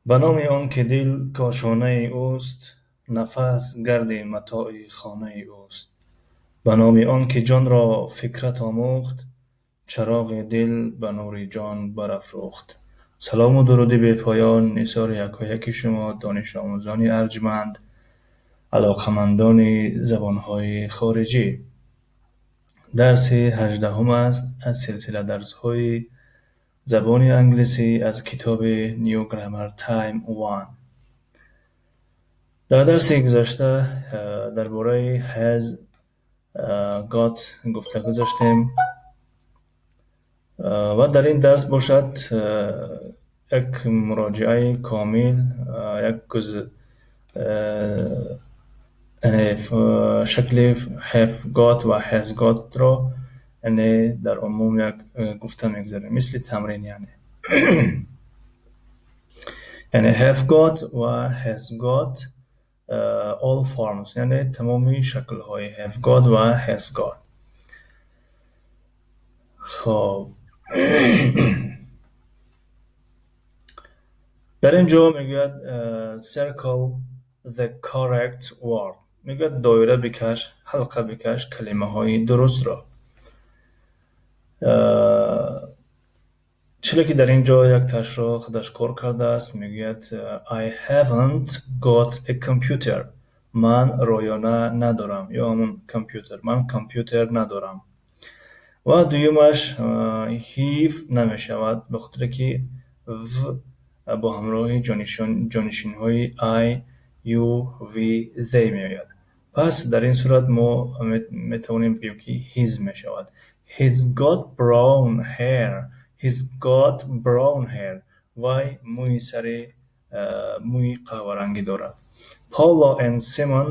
Ба номи он ки дил кошонаи ӯст, нафас гарди матои хонаи ӯст. Ба номи он ки ҷонро фикрат омӯхт, чароғи дил ба нури ҷон барафрӯхт. Салому дуруди бепоён нисори якояки шумо, донишомӯзони арҷманд, алоқамандони забонҳои хориҷӣ. Дарси 18-ум аст аз силсила дарсҳои забони англисӣ аз китоби New Grammar Time 1. Дар дарси гузашта дар бораи has got гуфта гузаштем ва дар ин дарс бошад як муроҷиаи комил, як яъне шакли have got ва has got-ро, яъне дар умум як гуфта мегузарем, мисли тамрин, яъне have got ва has got all forms, яъне тамоми шаклҳои have got ва has got. Хоб, дар ин ҷо мегӯяд: "Circle the correct word." Мегӯяд, доира бикаш, ҳалқа бикаш калимаҳои дурустро. Чизе ки дар ин ҷо якташро худаш кор кардааст, мегӯяд: "I haven't got a computer." Ман роёна надорам ё ҳамун компютер, ман компютер надорам. Ва дуюмаш he've намешавад, ба хотире ки v бо ҳамроҳи ҷонишинҳои I, you, we, they меояд. Пас дар ин сурат мо метавонем бигӯем, ки he's мешавад. He's got brown hair. He's got brown hair. Вай мӯи сари мӯи қаҳварангӣ дорад. Paula and Simon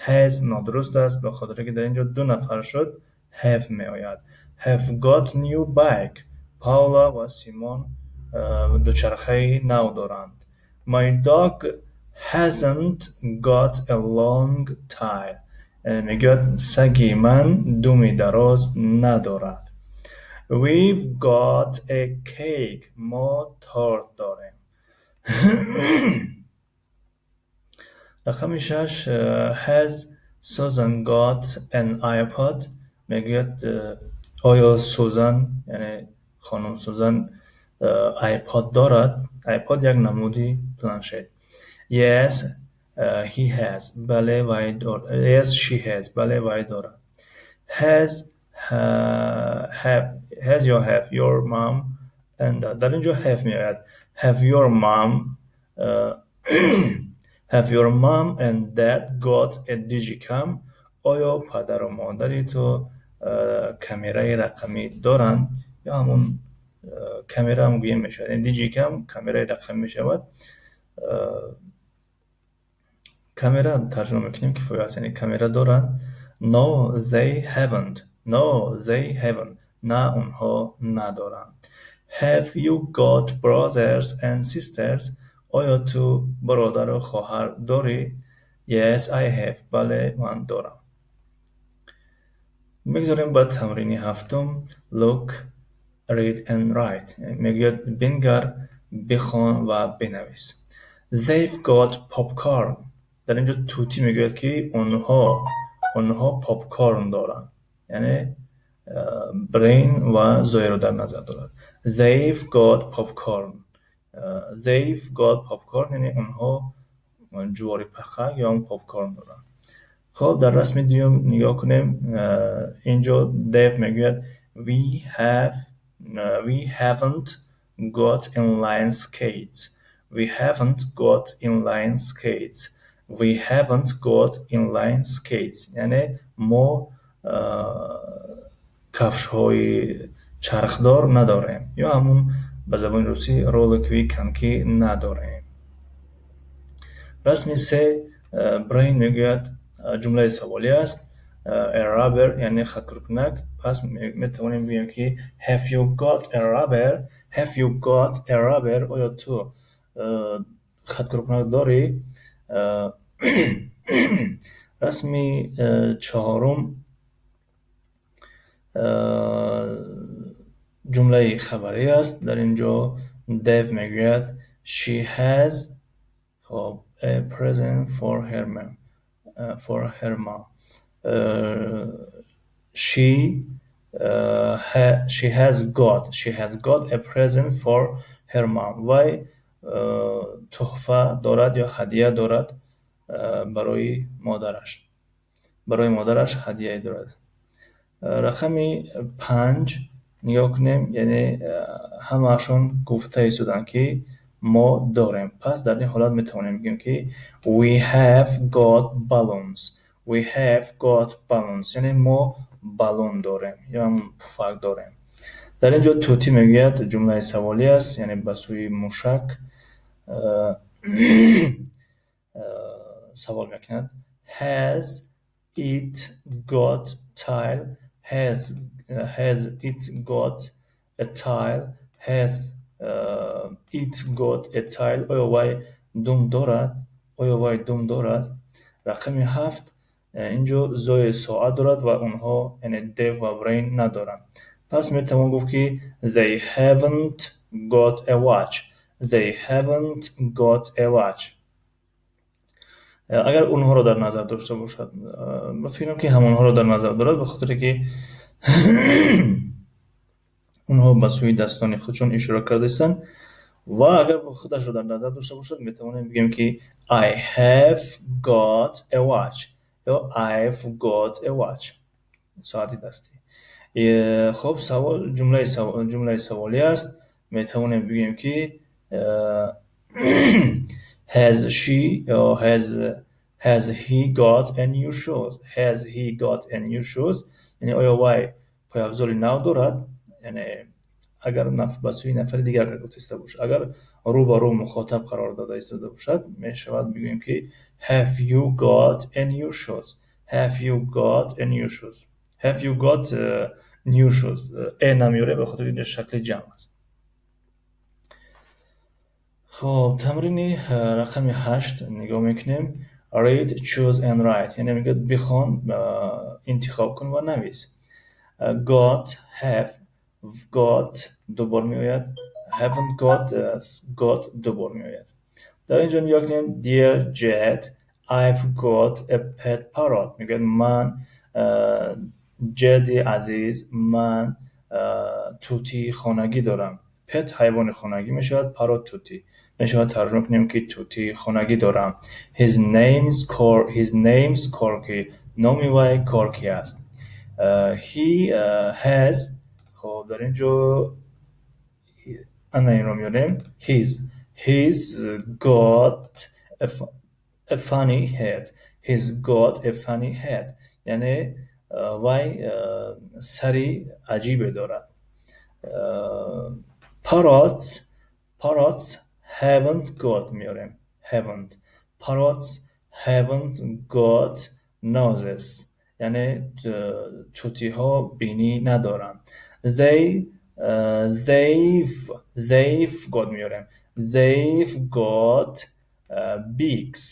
has нодуруст аст, ба хотире ки дар ин ҷо ду нафар шуд, have меояд. Have got new bike. Паула ва Симон дучархаи нав доранд. My dog hasn't got a long tail. Мегӯяд, саги ман думи дароз надорад. We've got a cake. Мо торт дорем. Рақами 6: Has Susan got an iPod? Мегӯяд, оё Сузан, яъне хонум Сузан, iPod дорад? iPod як намуди планшет. Yes, he has. Бале, вай дорад. Yes, she has. Бале, вай дорад. Has have has ё have your mom and dad. Дар ин ҷо have меояд. Have your mom and dad got a digicam? Оё падару модари ту камераи рақамӣ доранд? Ё ҳамун камера ҳам гӯем мешавад. Digicam камераи рақамӣ мешавад. Камера тарҷума мекунем, кифоя аст, яъне камера доранд. No, they haven't. No, they haven't. На, онҳо надоранд. Have you got brothers and sisters? Оё ту бародару хоҳар дорӣ? Yes, I have. Бале, ман дорам. Мегузорем ба тамрини ҳафтум. Look, read and write. Мегӯяд, бингар, бихон ва бинавис. They've got popcorn. Дар ин ҷо тӯтӣ мегӯяд, ки онҳо попкорн доранд, яъне Брейн ва Зоеро дар назар дорад. They've got popcorn. They've got popcorn, яъне онҳо ҷувори пахак ё попкорн доранд. Хоб, дар расми дуюм нигоҳ кунем. Инҷо Дев мегӯяд: We haven't got inline skates. We haven't got inline skates. We haven't got inline skates, яъне мо кафшҳои чархдор надорем ё ҳамун ба забони русӣ роликовые коньки надорем. Расми се, Брейн мегӯяд, ҷумлаи саволӣ аст: a rubber, яъне хаткуркунак. Пас метавонем бигӯем, ки have you got a rubber? Have you got a rubber? Оё ту хаткуркунак дорӣ? Расми чаҳорум ҷумлаи хабарӣ аст. Дар ин ҷо Дев мегӯяд: She has Хоб, a present for her mom, for her mom. She has got a present for her mom. Вай туҳфа дорад ё ҳадия дорад барои модараш, барои модараш ҳадияе дорад. Рақами 5 нигоҳ кунем, яъне ҳамаашон гуфта истоданд, ки мо дорем. Пас дар ин ҳолат метавонем бигӯем, ки we have got balloons. We have got balloons, яъне мо баллон дорем ё ҳамун пуфак дорем. Дар ин ҷо тӯтӣ мегӯяд, ҷумлаи саволӣ аст, яъне ба сӯи мушак савол мекунад: Has it got tail? Has it got a tail? Has it got a tail? Оё вай дум дорад? Оё вай дум дорад? Рақами 7, инҷо Зои соат дорад ва онҳо, яъне Дев ва Брейн, надоранд. Пас метавон гуфт, ки they haven't got a watch. They haven't got a watch. Агар онҳоро дар назар дошта бошад, ба фикрам, ки ҳамонҳоро дар назар дорад, ба хотире ки онҳо ба сӯи дастони худшон ишора кардаистанд. Ва агар худашро дар назар дошта бошад, метавонем бигӯем, ки I have got a watch ё I've got a watch, соати дастӣ. Хоб, савол, ҷумлаи саволӣ аст. Метавонем бигӯем, ки has she ё has he got a new shoes? Has he got a new shoes? Яъне оё вай пойафзоли нав дорад? Яъне агар ба сӯи нафари дигар гуфта истода бошад. Агар рӯ ба рӯ мухотаб қарор дода истода бошад, мешавад бигӯем, ки have you got a new shoes? Have you got a new shoes? Have you got new shoes? A намеёрем, ба хотири инҷо шакли ҷамъ аст. Хоб, тамрини рақами 8 нигоҳ мекунем. Read, choose and write, яъне мегӯяд, бихон, интихоб кун ва навис. Got, have got дубор меояд, haven't got, got дубор меояд. Дар ин ҷо нигоҳ кунем. Dear Jed, I've got a pet parrot. Мегӯяд, ман, Ҷеди азиз, ман тӯтии хонагӣ дорам. Pet ҳайвони хонагӣ мешавад, parrot тӯтӣ мешавад. Тарҷума кунем, ки тӯтии хонагӣ дорам. His name's Corky. Номи вай Корки аст. He has, хоб, дар ин ҷо ана инро меёрем. He's got a funny head. He's got a funny head, яъне вай сари аҷибе дорад. Parrots haven't got меёрем, haven't. Parrots haven't got noses, яъне тӯтиҳо бинӣ надоранд. They've got меёрем. They've got beaks.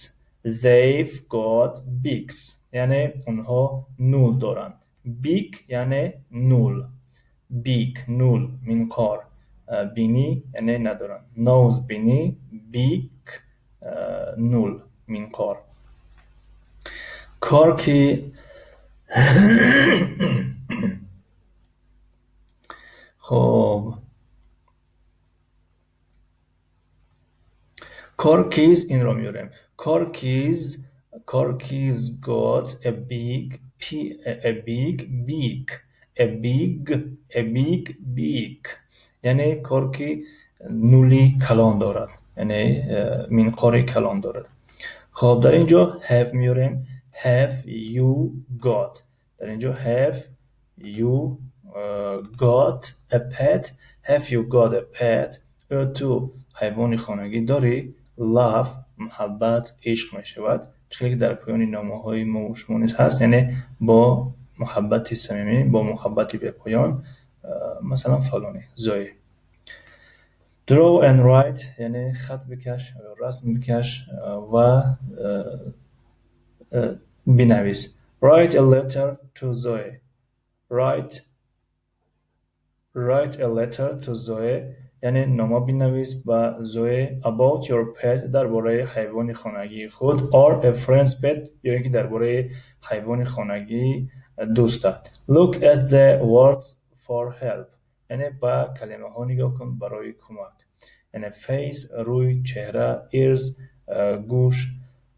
They've got beaks, яъне онҳо нул доранд. Beak яъне нул, beak нул, минқор, бинӣ яъне надоранд. Nose бинӣ, beak нул, минқор. Корки, хоб, Corky's, инро меёрем. Corky's got a big beak. A big beak, яъне Корки нули калон дорад, яъне минқори калон дорад. Хоб, дар ин ҷо have меёрем. Have you got, дар ин ҷо have you got a pet? Have you got a pet? Оё ту ҳайвони хонагӣ дорӣ? Love муҳаббат, ишқ мешавад, чӣ ки дар поёни номаҳои мо шумо низ ҳаст, яъне бо муҳаббати самимӣ, бо муҳаббати бепоён, масалан, фалонӣ, Зои. Draw and write, яъне хат бикаш, расм бикаш ва бинавис. Write a letter to Zoe. Write a letter to Zoe. Яъне нома бинавис ба Зое about your pet, дар бораи ҳайвони хонагии худ, or a friend's pet, ё ин ки дар бораи ҳайвони хонагии дӯстат. Look at the words for help. Яъне ба калимаҳо нигоҳ кун барои кӯмак. Яъне face, рӯй, чеҳра, ears, гӯш,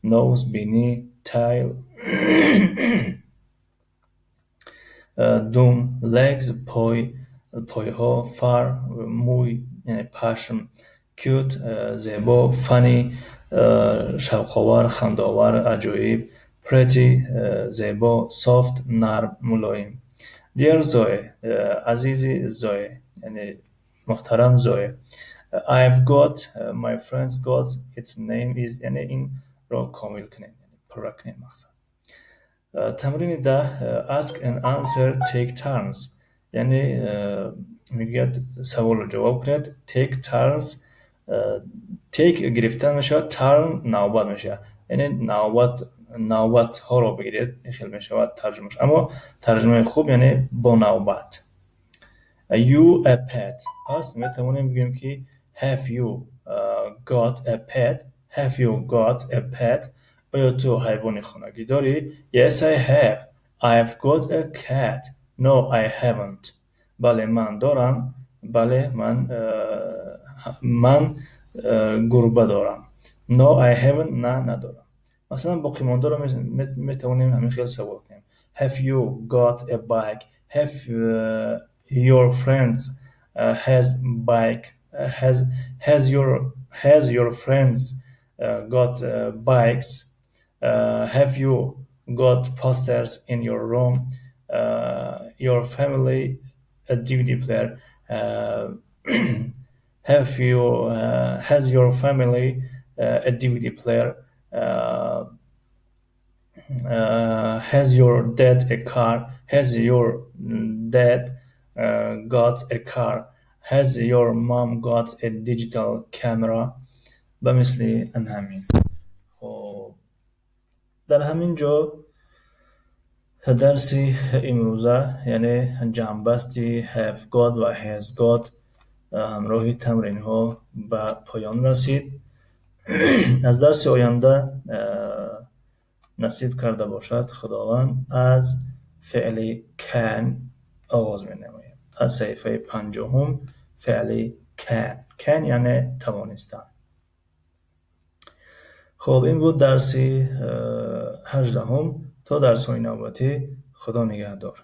nose, бинӣ, tail, дум, legs, пой, пойҳо, fur, мӯй, яъне пашм, cute, зебо, funny, шавқовар, хандаовар, аҷоиб, pretty, зебо, soft, нарм, мулоим. Dear Zoe, азизи Зое, яъне муҳтарам Зое, I've got, my friend's got, its name is, яъне инро комил кунем, пурра кунем мақсад. Тамрини 10: ask and answer, take turns. Яъне мегӯяд, саволро ҷавоб кунед. Take turns, take гирифтан мешавад, turn навбат мешавад, яъне навбат, навбатҳоро бигиред, ин хел мешавад тарҷумаш. Аммо тарҷумаи хуб, яъне бо навбат. You a pet. Пас метавонем бигӯем, ки have you got a pet? Have you got a pet? Оё ту ҳайвони хонагӣ дорӣ? Yes, I have. I've got a cat. No, I haven't. Бале, ман дорам. Бале, ман гурба дорам. No, I haven't. На, надорам. Масалан, боқимондаро метавонем ҳамин хел савол кунем. Have you got a bike? Have your friends has bike? Has your friends got bikes? Have you got posters in your room? Your family a DVD player? Have you has your family a DVD player? Has your dad a car? Has your dad got a car? Has your mom got a digital camera? Ба мисли ҳамин. Хоб, дар ҳамин ҷо дарси имрӯза, яъне ҷамъбасти have got ва has got ҳамроҳи тамринҳо ба поён расид. Аз дарси оянда, насиб карда бошад Худованд, аз феъли can оғоз менамоем. Аз саҳифаи 50-ум феъли can. Can яъне тавонистан. Хоб, ин буд дарси 18-ум. То дарсҳои навбатӣ, Худо нигаҳдор.